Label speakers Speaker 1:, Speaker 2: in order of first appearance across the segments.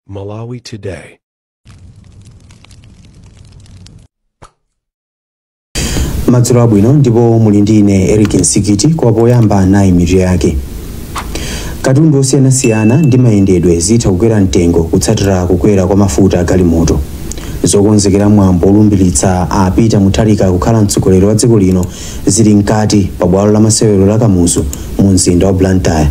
Speaker 1: Malawi Today.
Speaker 2: Madzulo abwino, ndipo muli ndi ine Eric Nsikiti. Kwa poyamba, nayi mitu yake. Katundu osiyanasiyana ndi mayendedwe zitha kukwera mtengo kutsatira kukwera kwa mafuta agalimoto. Zokonzekera mwambo olumbiritsa a Peter Mutharika kukhala mtsogoleri wa dziko lino zili mkati pa bwalo la masewero la Kamuzu mu mzinda wa Blantyre.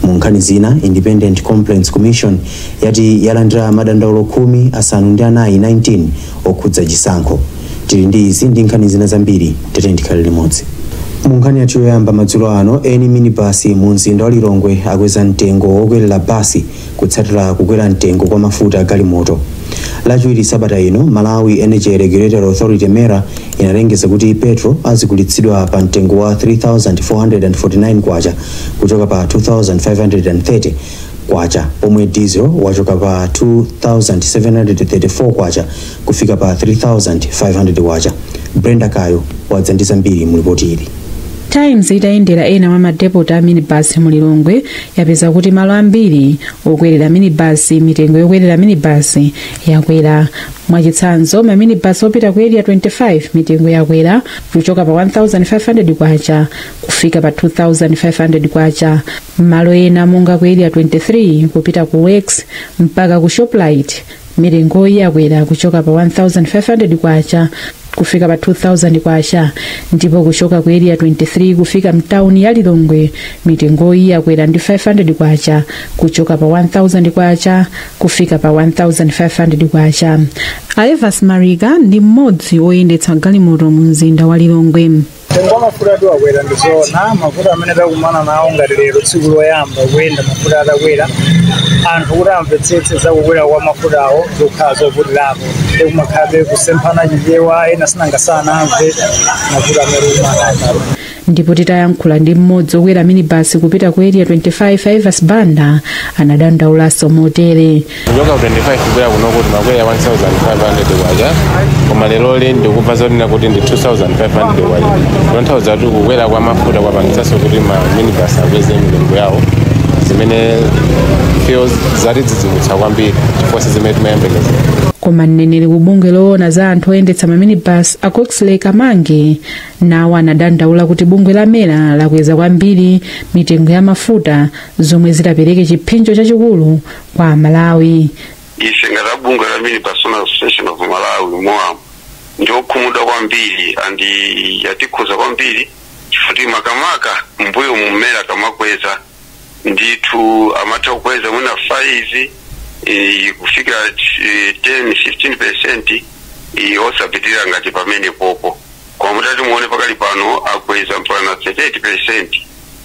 Speaker 2: Mu nkhani zina, Independent Complaints Commission yati yalandira madandaulo 14 19 okhudza chisankho. Tili ndi izi ndi nkhani zina zambiri, tete ndikhale limodzi. Mu nkhani yathu yoyamba madzulo ano, eni minibasi mu mzinda wa Lilongwe akweza mtengo wokwerera basi kutsatira kukwera mtengo kwa mafuta agalimoto. Lachiwiri sabata ino, Malawi Energy Regulatory Authority, MERA, inalengeza kuti petrol azigulitsidwa pa mtengo wa 3449 kwacha kuchoka pa 2530 kwacha, pomwe diesel wachoka pa 2734 kwacha kufika pa 3500 kwacha. Brenda Kayo wadza ndi zambiri mu ripoti ili.
Speaker 3: Times itayendera ena mwa madepoti a minibus mu Lilongwe, yapeza kuti malo ambiri okwerera minibus, mitengo yokwerera minibus yakwera. Mwachitsanzo, maminibus opita ku Area 25 mitengo yakwera kuchoka pa 1500 kwacha kufika pa 2500 kwacha. Malo ena monga ku Area 23 kupita ku Works mpaka ku Shoprite, mitengoyi yakwera kuchoka pa 1500 kwacha kufika pa 2000 kwacha, ndipo kuchoka ku Area 23 kufika mtawuni ya Lilongwe mitengoyi yakwera ndi 500 kwacha, kuchoka pa 1000 kwacha kufika pa 1500 kwacha. Aevas Mariga ndi mmodzi woyendetsa galimoto mu mzinda wa Lilongwe.
Speaker 4: Mtengo wa mafuta atu akwera, ndizoona. Mafuta amene takumana nawo ngati lero, tsiku loyamba kuyenda mafuta atakwera, anthu kuti amvetsetse za kukwera kwa mafutawo zokhala zovutirapo, ndi kumakhalabe kusemphana Chichewa, ena sinangasanamve mafuta amene tikumana nawo.
Speaker 3: Ndipo titayankhula ndi mmodzi wokwera minibasi kupita ku Area 25, Ivas Banda, anadandaulaso motere.
Speaker 5: Kuchoka ku 25 kubwera kuno kuti makwera 1500 kwacha, koma lero ndikupva zonena kuti ndi 2500 kwacha. Kutanthauza kuti kukwera kwa mafuta kwapangitsanso kuti ma minibus akweze mitengo yawo, zimene feels zatidzidzimutsa kwambiri chifukwa zimene timayembekezera.
Speaker 3: Koma mneneri ku bungwe loona za anthu oyendetsa maminibus, a Coxley Kamange, nawo anadandaula kuti bungwe la MERA lakweza kwambiri mitengo ya mafuta, zomwe zitapereke chipsinjo chachikulu kwa Amalawi.
Speaker 6: Ife ngati bungwe la Minibus Owners Association of Malawi, MOAM, ndiokhumudwa kwambiri and yatikhuza kwambiri, chifukwa makamaka mbuyo mumera kamakweza ndithu amatha kukweza mwina 5 kufika 10 15% osapitirira ngati pamene popo. Koma mutati muone pakali pano akweza mpaka na 38%,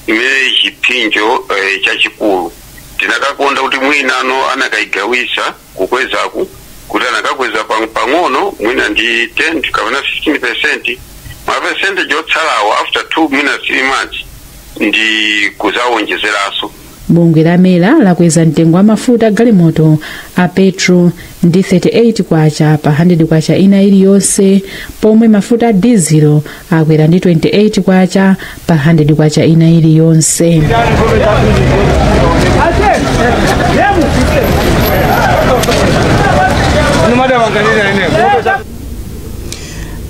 Speaker 6: imene chipsinjo chachikulu. Tinakakonda kuti mwinano anakayigawisa kukwezaku, kuti anakakweza pang'ono mwina ndi 10 kapena 15%, ma percentage otsalawo after 2 mwina 3 months ndi kuzawonjezeranso.
Speaker 3: Bungwe la MERA lakweza mtengo wa mafuta galimoto a petrol ndi 38 kwacha pa 100 kwacha ina iliyonse, pomwe mafuta a dizelo akwera ndi 28 kwacha pa 100 kwacha ina iliyonse.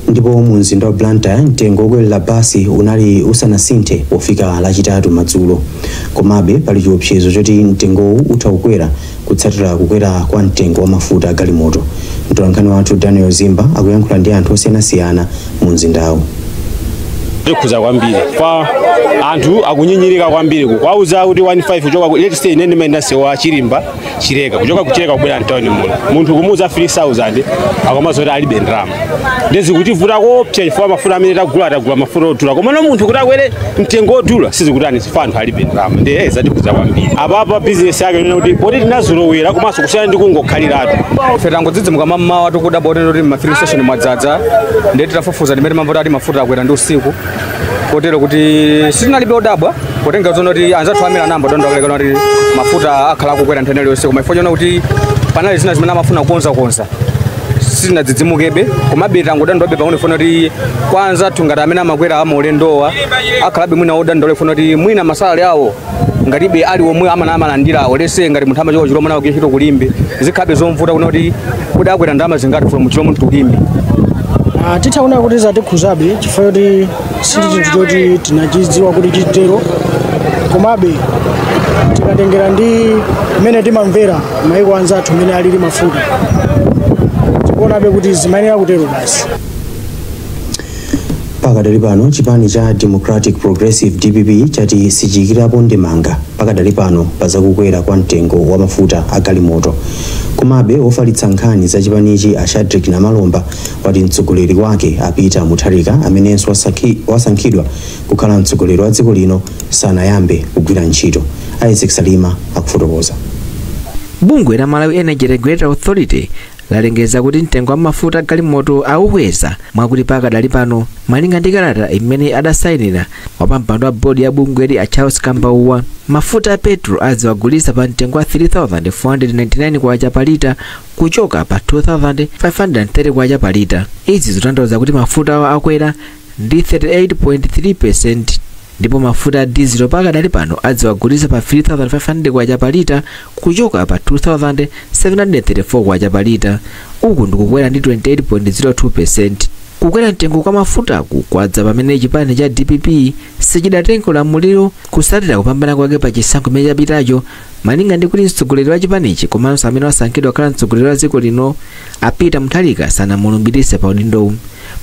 Speaker 2: Ndipo mu mzinda wa Blantyre, mtengo wokwerera basi unali usanasinthe pofika Lachitatu madzulo. Komabe pali chiopsezo choti mtengowu utha kukwera kutsatira kukwera kwa mtengo wa mafuta agalimoto. Mtolankhani wathu Daniel Zimba akuyankhula ndi anthu osiyanasiyana mu mzindawu.
Speaker 7: Tikhuza kwambiri kwa anthu akunyinyirika kwambiri kwauza kuti 15 kuchoka ku, let's say ine ndimayenda sewa Chirimba Chileka, kuchoka kuchileka kubwera mtawuni muno, munthu kumuuza 3000 akomazo kuti alibe ndalama. Ndezikutivuta kopsa chifukwa mafuta amene tagula, tagula mafuta odula, koma no munthu kuti akwere mtengo odula sizikutani, chifukwa anthu alibe ndalama. Ndi zatikhuza kwambiri apapa business yake ine kuti poti tinazolowera komanso kusiyana ndi kungokhaliratu.
Speaker 8: Ife tangodzidzimuka mammawa tikudabwa kuti ma filling station mwadzaza, ndiye titafufuza ndimene mamvoti ati mafuta akwera ndi usiku, kotero kuti sitinalibe odabwa potenga zono kuti anzathu amene anamba dondokaleka kuti mafuta akhala akukwera nthawi iliyonse, koma ifo chona kuti panali zina zimene amafuna kukonzakonza. Sitinadzidzimukebe, komabe tangodandaulabe pang'ono funa kuti kwa anzathu ngati amene amakwera amaulendowa akhalabe mwina odandaula funa kuti mwina masalale awo ngatibe ali omwe amene amalandirawo lese ngati munthu amachoka Chilomwe nawo kuchito kulimbe zikhabe zomvuta kuna kuti kuti akwera ndalama zingati from Chilomwe tulimbe.
Speaker 1: Tithaona kuti zatikhuzabe chifukwa choti si chinthu choti tinachidziwa kuti chitero, komabe tikatengera ndi mmene timamvera maiko anzathu mmene alili mafuta tikuonabe kuti zimayenera kutero basi.
Speaker 2: Pakadali pano chipani cha Democratic Progressive DPP chati sichiyikirapo ndemanga pakadali pano pazakukwera kwa mtengo wa mafuta a galimoto. Komabe ofalitsa nkhani za chipanichi a Shadrick Namalomba wati mtsogoleri wake a Peter Mutharika amenenso wasankhidwa kukhala mtsogoleri wa dziko lino sanayambe kugwira ntchito. Isaac Salima akufotokoza.
Speaker 9: Bungwe la Malawi Energy Regulatory Authority lalengeza kuti mtengo wa mafuta galimoto aukweza mwakuti pakadali pano malinga ndi kalata imene adasayinira wapampando wa bodi ya bungweli a Charles Kambauwa, mafuta a petro aziwagulitsa pa mtengo wa 3499 kwacha pa lita kuchoka pa 2530 kwacha pa lita. Izi zikutanthauza kuti mafuta awo akwera ndi 38.3%, ndipo mafuta a dizelo pakadali pano aziwagulitsa pa 3500 kwacha pa lita kuchoka pa 2734 kwacha pa lita. Uku ndikukwera ndi 28.02%. Kukwera mtengo kwa mafutaku kwadza pamene chipani cha DPP sichidatenga ulamuliro kusatira kupambana kwake pa chisankho chimene chapitacho, malinga ndi kuti mtsogoleri wa chipanichi komanso amene wasankhidwa kukhala mtsogoleri wa dziko lino a Peter Mutharika sanamulumbiritse pa udindowu.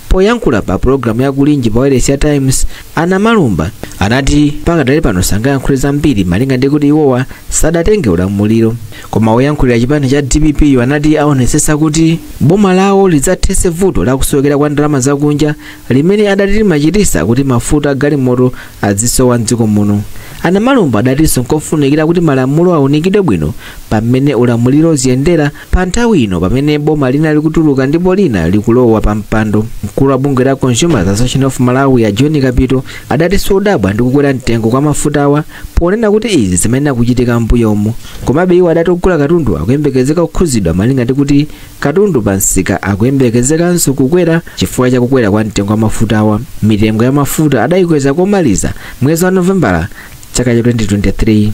Speaker 9: Poyankhula pa pulogalamu ya Kulinji pa wailesi ya Times, a Namalomba anati pakadali pano sangayankhule zambiri malinga ndi kuti iwowa sadatenge ulamuliro. Koma woyankhulira chipani cha DPP anati aonetsetsa kuti boma lawo lidzathetse vuto lakusowekera kwa ndalama zakunja limene adati limachititsa kuti mafuta agalimoto azisowa mdziko muno. A Namalomba adatinso nkofunikira kuti malamulo awunikidwe bwino pamene ulamuliro uziyendera pa nthawi ino pamene boma lina likutuluka ndipo lina likulowa pa mpando. Mkulu wa bungwe la Consumers Association of Malawi ya John Kapito adati sodabwa ndi kukwera mtengo kwa mafutawa ponena kuti izi zimayenera kuchitika m'mbuyomu. Komabe iwo adati ogula katundu akuyembekezeka kukhuzidwa malinga ndi kuti katundu pa msika akuyembekezekanso kukwera chifukwa cha kukwera kwa mtengo wa mafutawa. Mitengo ya mafuta adayikweza komaliza mwezi wa Novembala chaka cha 2023.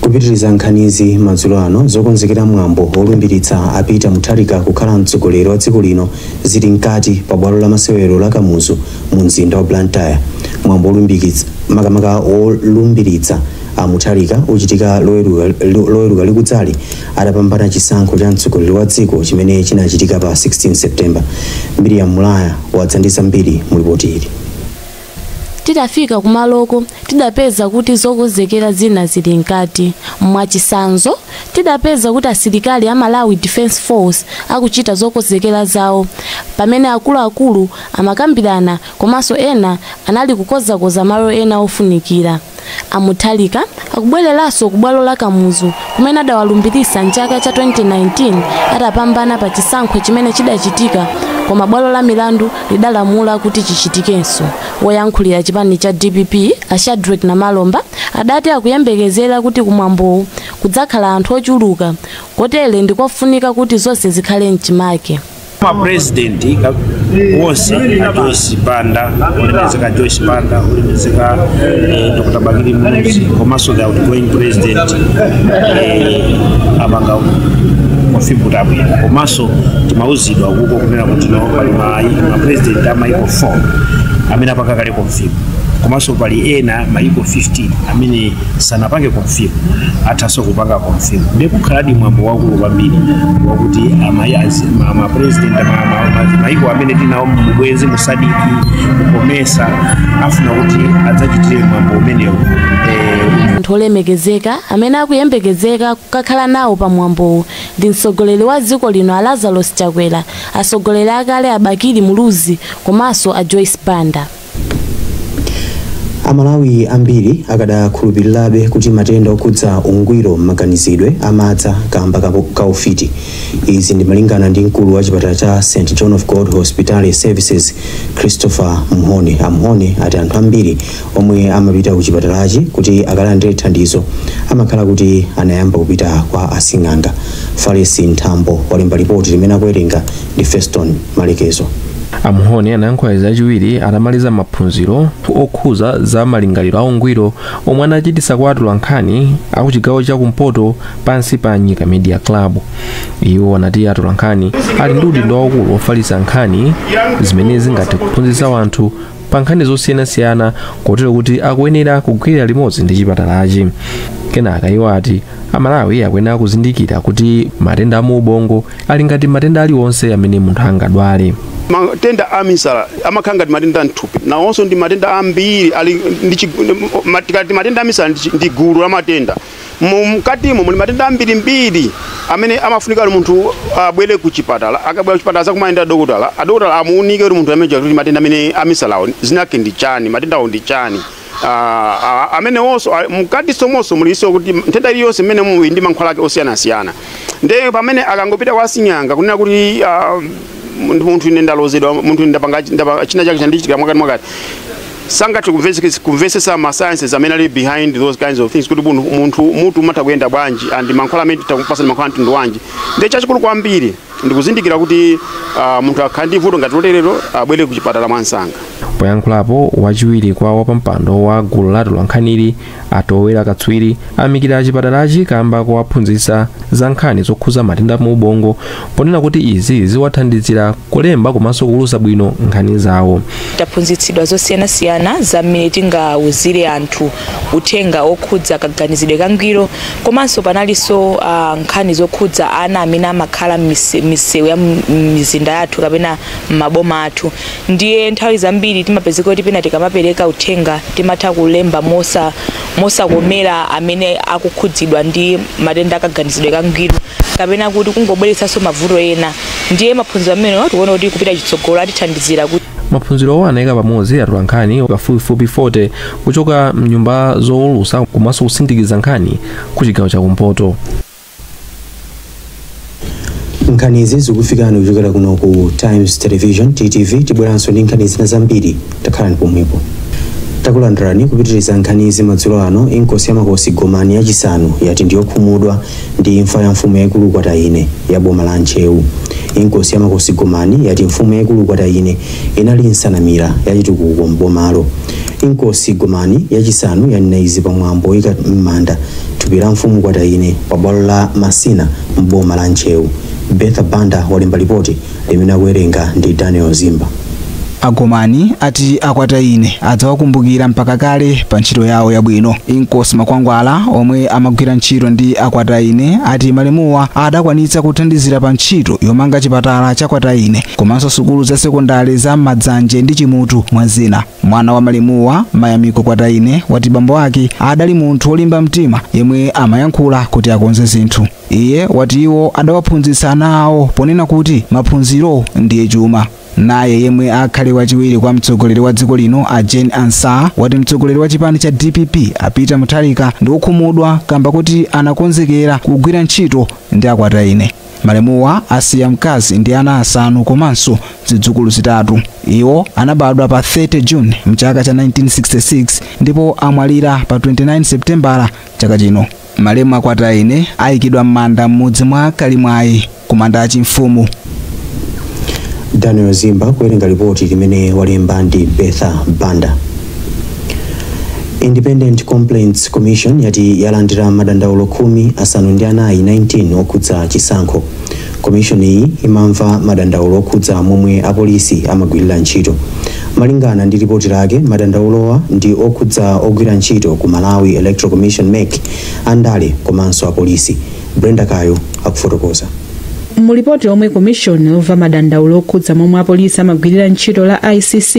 Speaker 2: Kupitiriza nkhanizi madzulo ano, zokonzekera mwambo wolumbiritsa a Peter Mutharika kukhala mtsogoleri wa dziko lino zili mkati pa bwalo la masewero la Kamuzu mu mzinda wa Blantyre. Mwambo makamaka wolumbiritsa a Mutharika uchitika loweruka likudzali adapambana chisankho cha mtsogoleri wa dziko chimene chinachitika pa 16 September. Miriam Mulaya wadzandisa mbiri mu ripoti ili.
Speaker 10: Tidafika kumaloko tidapeza kuti zokonzekera zina zili mkati. Mwachisanzo tidapeza kuti asilikali a Malawi Defense Force akuchita zokonzekera zawo pamene akuluakulu amakambirana komanso ena anali kukozakoza malo ena ofunikira. A Mutharika akubwereranso ku bwalo la Kamuzu kumene adawalumbiritsa mchaka cha 2019 atapambana pa chisankho chimene chidachitika, koma bwalo la milandu lidalamula kuti chichitikenso. Woyankhulira chipani cha DPP a Shadrick Namalomba adati akuyembekezera kuti kumwambowu kudzakhala anthu ochuluka, kotere ndikofunika kuti zonse zikhale mchimake.
Speaker 11: Mapresidenti wonse a Joyce Banda, olemekezeka Joyce Banda, olemekezeka Dr. Bakili Muluzi komanso the outgoing president apanga confirm abwino. Komanso timauzidwa kuko kunena kuti no pali mapresident a maiko 4 amene apanga kale confirm, komanso pali ena maiko 15 amene sanapange confirm athanso kupanga confirm. Ndiye kukhaladi mwambo wakulu kwambiri wakuti mapresident maiko amene tinawo mubwezi mu SADC mu COMESA afuna kuti adzachitire mwambo umenewu.
Speaker 10: Anthu olemekezeka amene akuyembekezeka kukakhala nawo pa mwambowu ndi mtsogoleri wa dziko lino a Lazarus Chakwera, atsogoleri akale a Bakili Muluzi komanso a Joyce Banda.
Speaker 2: Amalawi ambiri akadakhulupirirabe kuti matenda okhudza ungwiro m'maganizidwe amadza kamba kaufiti. Izi ndi malingana ndi mkulu wa chipatala cha St John of God Hospital Services, Christopher Mhone. Amhone ati anthu ambiri omwe amapita ku chipatalachi kuti akalandire thandizo amakhala kuti anayamba kupita kwa asing'anga. Faresi Nthambo walemba ripoti limene akuwerenga ndi Feston Malekezo.
Speaker 12: Amhone anayankhula zachiwiri atamaliza maphunziro okhuza za malingaliro a ungwiro omwe anachitisa kwa atolankhani akuchigawo chakumpoto pansi pa Nyika Media Club. Iwo anati atolankhani ali ndi udindo waukulu ofalitsa nkhani zimene zingathe kuphunzitsa anthu pa nkhani zosiyanasiyana, kotero kuti akuyenera kugwirira limodzi ndi chipatalachi. Kenaka iwo ati Amalawi akuyenera kuzindikira kuti matenda a mu ubongo ali ngati matenda aliwonse amene munthu angadwale.
Speaker 13: Matenda a misala amakhala ngati matenda mthupi, nawonso ndi matenda ambiri ali tikati matenda a misala ndi gulu la matenda. Mkatimo muli matenda ambirimbiri amene amafunika kuti munthu abwere ku chipatala. Akabwera ku chipatala zakumayenda dokotala, adokotala amuunike kuti munthu amene kuti matenda amene amisalawo zinake ndi chani, matendawo ndi chani. Amene wonso mkati somonso muliso kuti nthenda iliyonse imene muli ndi mankhwala ake osiyanasiyana. Nde pamene akangopita kwa sing'anga kunena kuti munthu ine ndalozedwa, munthu ine ndapanga china chake chandichitika mwakati mwakati, sangathe kumvesesa ma sciences amene ali behind those kinds of things, kuti munthu mutu umatha kuyenda bwanji and mankhwala amene titakupasa mankhwala mtundu wanji. Nde chachikulu kwambiri ndikuzindikira kuti munthu akhala ndi vuto ngati loterero abwere ku chipatala mwansanga.
Speaker 12: Poyankhulapo, wachiwiri kwa wapampando wa gulu la atolankhaniyi, Atowera Katswiri, ayamikira chipatalachi kamba kuwaphunzitsa za nkhani zokhuza matenda mu ubongo, ponena kuti izi ziwathandizira kulemba komanso kuulutsa bwino nkhani zawo.
Speaker 14: Taphunzitsidwa zosiyanasiyana zamene tingawuzire anthu uthenga okhudza kaganizidwe kangwiro, komanso panalinso nkhani zokhudza ana amene amakhala m'misewu ya mizinda yathu kapena m'maboma athu. Ndiye nthawi zambiri timapezeka kuti pena tikamapereka uthenga timatha kulemba mosakomera amene akukhudzidwa ndi matenda akaganizidwe kangwiro, kapena kuti kungobweretsanso mavuto ena. Ndiye maphunziro amene tikuona kuti kupita chitsogolo atithandizira kuti
Speaker 12: Maphunzirowo anayika pamodzi atolankhani pafupifupi 40 kuchoka mnyumba zowulutsa komanso kusindikiza nkhani ku chigawo chakumpoto.
Speaker 2: Nkhani izi zikufikani kuchokera kuno ku Times Television, TTV. Tibweranso ndi nkhani zina zambiri, takhalani pomwepo. Takulandirani kupitiriza nkhani izi madzulo ano. Inkosi ya Makosi Gomani yachisanu yati ndiyokhumudwa ndi imfa ya mfumu yaikulu Kwataine ya boma la Ntcheu. Inkosi ya Makosi Gomani yati mfumu yaikulu Kwataine inali nsanamira yachitukuko m'bomalo. Inkosi Gomani yachisanu yanena izi pamwambo oyika m'manda thupi la mfumu Kwataine pa bwalo la Masina m'boma la Ntcheu. Betha Banda walemba ripoti limene akuwerenga ndi Daniel Zimba.
Speaker 15: Agomani ati aKwataine adzawakumbukira mpaka kale pa ntchito yawo yabwino. Inkosi Makwangwala, omwe amagwira ntchito ndi aKwataine, ati malemuwa adakwanitsa kuthandizira pa ntchito yomanga chipatala cha Kwataine komanso sukulu za sekondari za Madzanje ndi Chimutu, mwa zina. Mwana wa malemuwa, Mayamiko Kwataine, wati bambo ake adali munthu wolimba mtima yemwe amayankhula kuti akonze zinthu. Iye wati iwo adawaphunzitsa ana awo ponena kuti maphunziro ndiye chuma. Naye yemwe akhale wachiwiri kwa mtsogoleri wa dziko lino, a Jane Ansah, wati mtsogoleri wa chipani cha DPP, a Peter Mutharika, ndi wokhumudwa kamba kuti anakonzekera kugwira ntchito ndi aKwataine. Malemuwa asiya mkazi ndi ana asanu komanso zidzukulu zitatu. Iwo anabadwa pa 30 June mchaka cha 1966 ndipo amwalira pa 29 Septembala chaka chino. Malemu aKwataine ayikidwa m'manda m'mudzi mwa Kalimwayi kumanda achimfumu.
Speaker 2: Daniel Zimba kuwerenga ripoti limene walemba ndi Betha Banda. Independent Complaints Commission yati yalandira madandaulo 14 19 okhudza chisankho. Commission iyi imamva madandaulo okhudza momwe apolisi amagwirira ntchito. Malingana ndi ripoti lake, madandaulowa ndi okhudza ogwira ntchito ku Malawi Electoral Commission, MEC, andale komanso apolisi. Brenda Kayo akufotokoza.
Speaker 3: Mulipoti omwe komishoni yomva madandaulo okhudza momwe apolisi amagwirira ntchito la ICC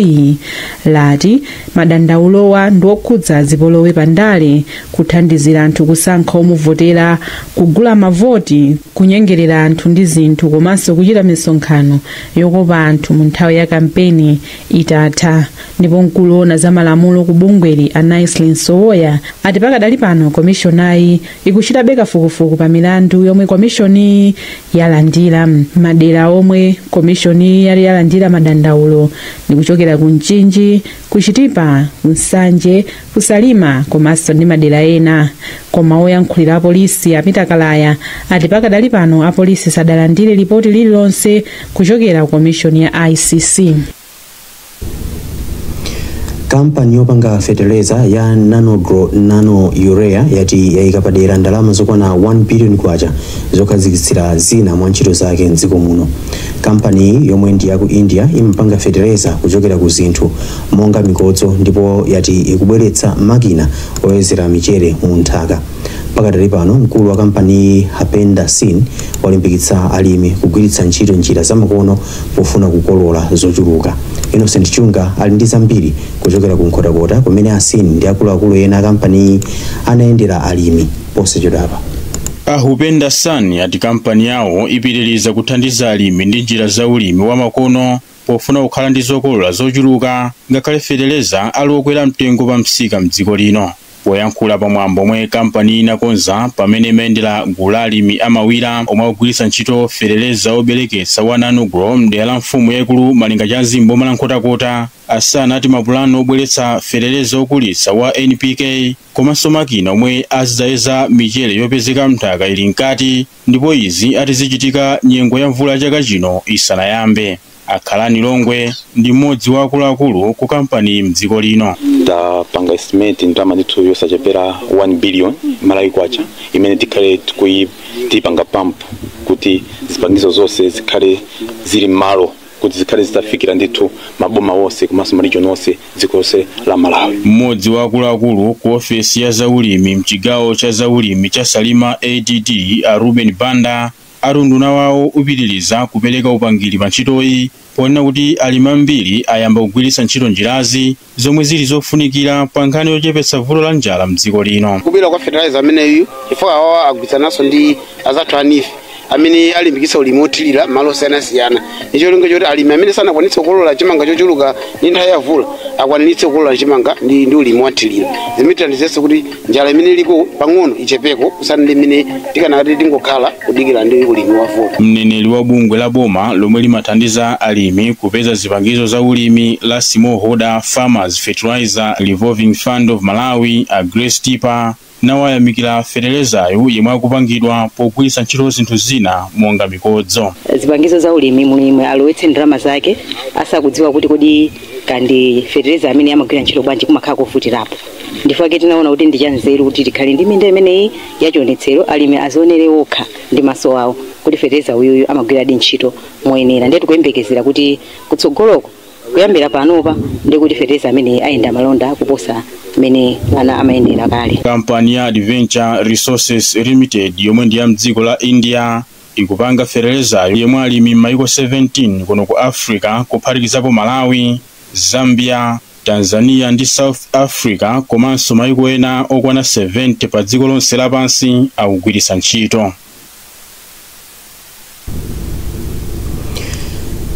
Speaker 3: lati madandaulowa ndi okhudza zipolowe pandale, kuthandizira anthu kusankha omuvotera, kugula mavoti, kunyengerera anthu ndi zinthu, komanso kuchita misonkhano yokopa anthu mu nthawi ya kampeni itatha. Ndipo mkulu woona za malamulo ku bungweli, a Nicely Msowoya, ati pakadali pano komishonayi ikuchitabe kafukufuku pa milandu yomwe komishoni yalandira. Madera omwe komishoni yali yalandira madandaulo ndi kuchokera ku Mchinji, ku Chitipa, ku Nsanje, ku Salima komanso ndi madera ena. Koma woyankhulira apolisi, a Peter Kalaya, ati pakadali pano apolisi sadalandire lipoti lililonse kuchokera ku komishoni ya ICC.
Speaker 2: Kampani yopanga feteleza ya Nanogro Nano Urea yati yayika padera ndalama zokwana 1 billion kwacha zokhazikitsira zina mwa ntchito zake mdziko muno. Kampani yomwe ndi yaku India imapanga feteleza kuchokera ku zinthu monga mikodzo, ndipo yati ikubweretsa makina oyezera michere mu nthaka. Pakadali pano mkulu wa kampani, Hapenda Sin, walimbikitsa alimi kugwiritsa ntchito njira zamakono pofuna kukolola zochuluka. Innocent Chunga ali ndi zambiri kuchokera ku Nkhotakota, kumene a Sin ndi akuluakulu ena a kampaniyi anayendera alimi posachedwapa.
Speaker 16: Ahupenda San ati kampani yawo ipitiriza kuthandiza alimi ndi njira za ulimi wamakono pofuna kukhala ndi zokolola zochuluka, ngakhale feteleza ali okwera mtengo pa msika mdziko lino. Poyankhula pamwambo omwe kampani inakonza pamene imayendera gulu la alimi amawira omwe akugwiritsa ntchito feteleza obereketsa wa Nanogro mdera la mfumu yaikulu Malinga cha Mzimba la Nkhotakota, asana ati mapulani obweretsa feteleza okulitsa wa NPK komanso makina omwe azidzayeza michere yopezeka mnthaka ili mkati, ndipo izi ati zichitika nyengo ya mvula chaka chino isanayambe. Akhalani Longwe ndi mmodzi wa akuluakulu ku kampani mdziko lino.
Speaker 17: Tapanga estimate ndalama ndithu yosachepera 1 billion Malawi kwacha imene tikhale tiyipanga pump kuti zipangizo zonse zikhale zili m'malo, kuti zikhale zitafikira ndithu maboma wonse komanso ma region onse dziko lonse la Malawi.
Speaker 16: Mmodzi wa akuluakulu ku ofesi ya zaulimi mchigawo cha zaulimi cha Salima ADD, a Ruben Banda, ati unduna wawo upitiriza kupereka upangiri pa ntchitoyi, ponena kuti alimi ambiri ayamba kugwiritsa ntchito njirazi zomwe zili zofunikira pa nkhani yochepetsa vuto la njala mdziko lino.
Speaker 18: Kubwera kwa fertilizer ameneyu, chifukwa awawa agwiritsananso ndi azathu a NEEF amene alimbikitsa ulimi othirira malo osiyanasiyana, ndi cholinga choti alimi amene sanakwanitse kukolola chimanga chochuluka ndi nthawi ya mvula akwaniritse kukolola chimanga ndi ulimi wathirira, zimene tithandizenso kuti njala imene iliko pang'ono ichepeko kusiyana ndi imene tikanati tingokhala kudikira ndi ulimi wa mvula.
Speaker 16: Mneneri wa bungwe la boma lomwe limathandiza alimi kupeza zipangizo za ulimi la Smallholder Farmers Fertilizer Revolving Fund of Malawi, a Grace Tipa, nawo ayamikira feterezayo yemwe akupangidwa pogwiritsa ntchito zinthu zina monga mikodzo.
Speaker 19: Zipangizo za ulimi, mulimi alowetse ndalama zake asakudziwa kuti kodi kandi fetereza amene amagwira ntchito bwanji, kumakhala kuvutirapo. Ndifake tinaona kuti ndi chanzeru kuti tikhale ndi minda imeneyi yachionetsero, alimi azionere okha ndi maso awo kuti fetereza uyuyu amagwiradi ntchito moyenera. Ndiye tikuyembekezera kuti kutsogoloko, kuyambira panopa, ndi kuti fetereza ameneyi ayenda malonda kuposa mmene ana amayendera kale.
Speaker 16: Kampani ya Adventure Resources Limited yomwe ndi ya mdziko la India ikupanga feterezayo yemwe alimi m'mayiko 17 kuno ku Africa, kuphatikizapo Malawi, Zambia, Tanzania ndi South Africa, komanso mayiko ena okwana 70 pa dziko lonse lapansi akugwiritsa ntchito.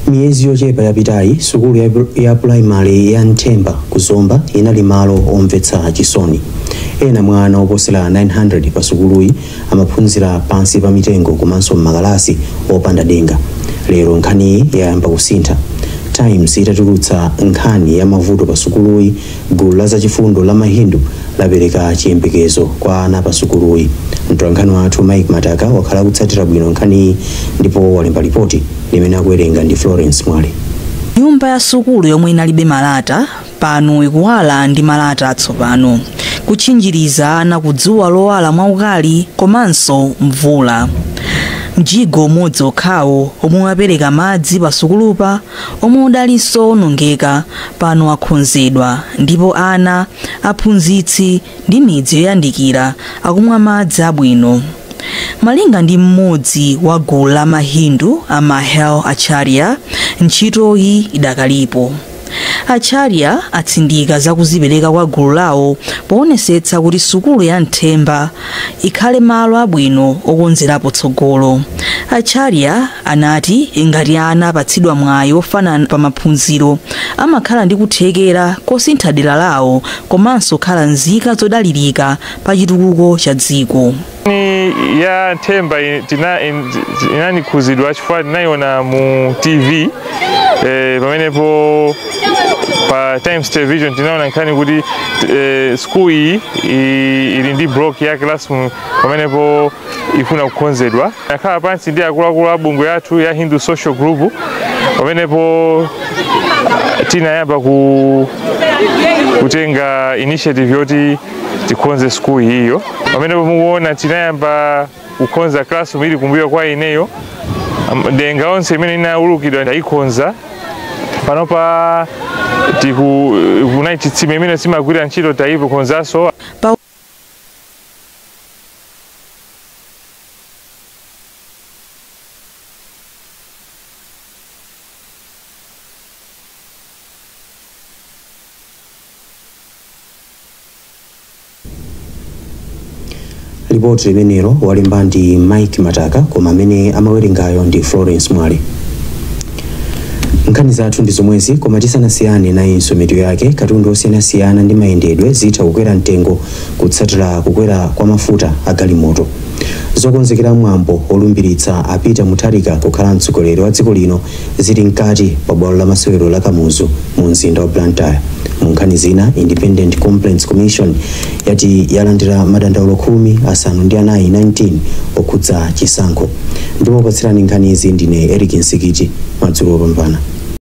Speaker 2: Miyezi yochepa yapitayi, sukulu ya pulaimali ya Nthemba ku Zomba inali malo omvetsa chisoni. Ena mwa ana oposera 900 pa sukuluyi amaphunzira pansi pa mitengo komanso m'makalasi opanda denga. Lero nkhaniyi yayamba kusintha. Times itatulutsa nkhani ya mavuto pa sukuluyi, gulu la zachifundo la Mahindu lapereka chiyembekezo kwa ana pa sukuluyi. Mtolankhani wathu Mike Mataka wakhala kutsatira bwino nkhaniyi ndipo walemba ripoti limene akuwerenga ndi Florence Mwale.
Speaker 20: Nyumba ya sukulu yomwe inalibe malata pano ikuwala ndi malata atsopano, kutchinjiriza ana kudzuwa lowala mwaukali komanso mvula. Mjigo umodzi okhawo omwe umapereka madzi pa sukulupa, omwe udalinso onongeka, pano akonzedwa ndipo ana, aphunzitsi ndi midzi yoyandikira akumwa madzi abwino. Malinga ndi mmodzi wa gulu la Mahindu a Mahel Acharya, ntchitoyi idakalipo. Acharya atsindika zakuzipereka kwa gulu lawo poonetsetsa kuti sukulu ya Nthemba ikhale malo abwino okonzerapo tsogolo. Acharya anati ngati ana apatsidwa mwayi ofanana pa maphunziro, amakhala ndi kuthekera kosintha dera lawo komanso kukhala nzika zodalirika pa chitukuko cha dziko.
Speaker 21: Nkhani ya Nthemba inanikhuzidwa chifukwa tinayiona mu TV, pamenepo pa Times Television tinaona nkhani kuti school iyi ili ndi block ya classroom, pamenepo ifuna kukonzedwa. Nakhala pansi ndi akuluakulu a bungwe yathu ya Hindu Social Group, pamenepo tinayamba kutenga initiative yoti tikonze school iyo. Pamenepo mukuona tinayamba kukonza classroom ili kumbuyo kwa ineyo, denga onse imene inaulukidwa ndayikonza. Panopa tiku kunali chitsime imene simagwira ntchito, tayikonzanso.
Speaker 20: Pa
Speaker 2: Lipoti limenelo walemba ndi Mike Mataka, koma amene amawerengayo ndi Florence Mwale. Nkhani zathu ndi zomwezi, koma tisanasiyane nayinso mitu yake. Katundu osiyanasiyana ndi mayendedwe zitha kukwera mtengo kutsatira kukwera kwa mafuta a galimoto. Zokonzekera mwambo olumbiritsa a Peter Mutharika kukhala mtsogoleri wa dziko lino zili mkati pa bwalo la masewero la Kamuzu mu mzinda wa Blantyre. Mu nkhani zina, Independent Complaints Commission yati yalandira madandaulo 14 19 okhudza chisankho. Ndimakupatsirani nkhani izi ndine Eric Nsikiti. Madzulo opambana.